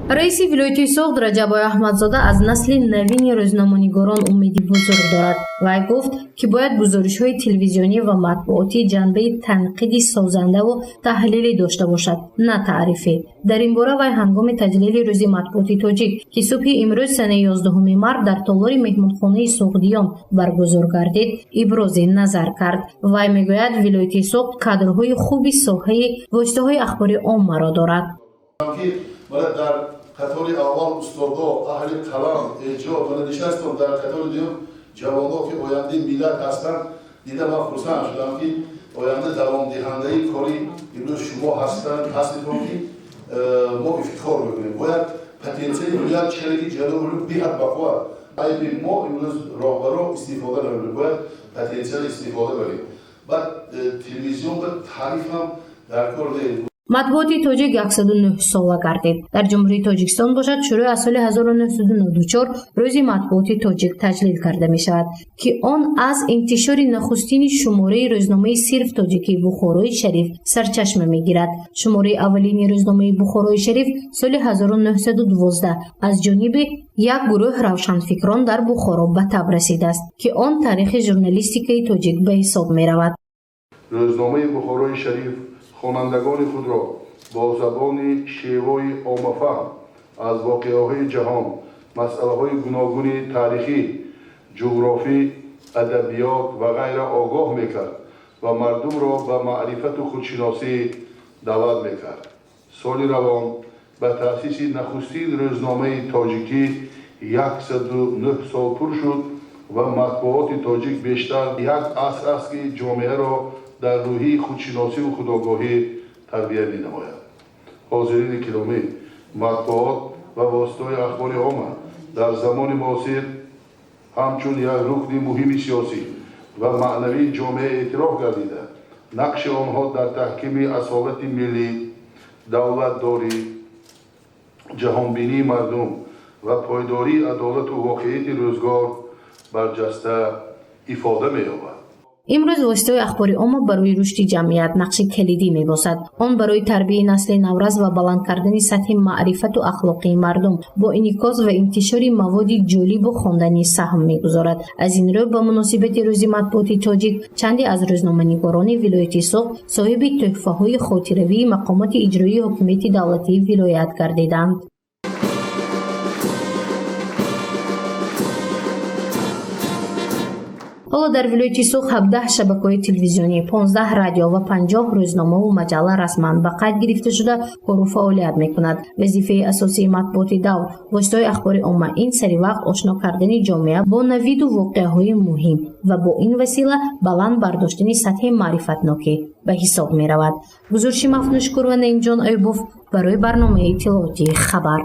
Раиси вилояти Суғд Раҷабой Аҳмадзода аз насли навини рӯзноманигорон умеди бузург дорад. Вай гуфт, ки бояд гузоришҳои телевизионӣ ва матбуотӣ ҷанбаи танқиди созандаву таҳлилӣ дошта бошад, на таърифӣ. Дар ин бора вай ҳангоми таҷлили Рӯзи матбуоти тоҷик, ки субҳи имрӯз, санаи 11 март, дар толори меҳмонхонаи Суғдиён баргузор гардид, ибрози назар кард. Вай мегӯяд, вилояти Суғд кадрҳои хуби соҳаи воситаҳои ахбори оммаро дорад. Дар қатори аввал устодо, аҳли қалам, эҷод мана нишастам, дар қатори дуюм ҷавонҳо, ки ояндаи миллат ҳастанд, дида ман хурсанд шудам, ки оянда давомдиҳандаи кори имрӯз шумо ҳастанд, ҳаститон, ки мо ифтихор мекунем. Бояд потенсиали вилоят чареки ҷаноб биҳад бақувват. Айби мо имрӯз роҳбаро истифода намебарем, бояд потенсиал истифода барем. Баъд телевизион ба таърифам дар кор. Матбуоти тоҷик 109 сола гардид. Дар Ҷумҳурии Тоҷикистон бошад, шурӯъ аз соли 1994 Рӯзи матбуоти тоҷик таҷлил карда мешавад, ки он аз интишори нахустини шумораи рӯзномаи сирф тоҷикии Бухорои Шариф сарчашма мегирад. Шумораи аввалини рӯзномаи Бухорои Шариф соли 1912 аз ҷониби як гурӯҳ равшанфикрон дар Бухоро ба таб расидааст, ки он таърихи журналистикаи тоҷик ба ҳисоб меравад. Рӯзномаи Бухорои Шариф хонандагони худро бо забони шевои оммафаҳм аз воқеаҳои ҷаҳон, масъалаҳои гуногуни таърихӣ, ҷуғрофӣ, адабиёт ва ғайра огоҳ мекард ва мардумро ба маърифату худшиносӣ даъват мекард. Соли равон ба таъсиси нахустин рӯзномаи тоҷикӣ 109 сол пур шуд ва матбуоти тоҷик бештар як аср аст, ки ҷомеаро дар рӯҳии худшиносиву худогоҳӣ тарбия менамояд. Ҳозирини киромӣ, матбуот ва воситаҳои ахбори омма дар замони муосир ҳамчун як рукни муҳими сиёсӣ ва маънавии ҷомеа эътироф гардида, нақши онҳо дар таҳкими асолати миллӣ, давлатдорӣ, ҷаҳонбинии мардум ва пойдории адолату воқеияти рӯзгор барҷаста ифода меёбад. Имрӯз воситаҳои ахбори омма барои рушди ҷамъият нақши калидӣ мебозад. Он барои тарбияи насли наврас ва баланд кардани сатҳи маърифату ахлоқии мардум бо инъикос ва интишори маводи ҷолибу хонданӣ саҳм мегузорад. Аз ин рӯ, ба муносибати Рӯзи матбуоти тоҷик чанде аз рӯзноманигорони вилояти Суғд соҳиби тӯҳфаҳои хотиравии мақомоти иҷроии ҳокимияти давлатии вилоят гардиданд. Ҳоло дар вилояти Суғд 17 шабакаҳои телевизионӣ, 15 радио ва 50 рӯзномаву маҷалла расман ба қайд гирифта шуда, кору фаъолият мекунад. Вазифаи асосии матбуоти давр, воситаҳои ахбори омма ин саривақт ошно кардани ҷомеа бо навиду воқеаҳои муҳим ва бо ин васила баланд бардоштани сатҳи маърифатнокӣ ба ҳисоб меравад. Гузориши Мафнушкур ва Наимҷон Аюбов барои барномаи иттилоотии «Хабар».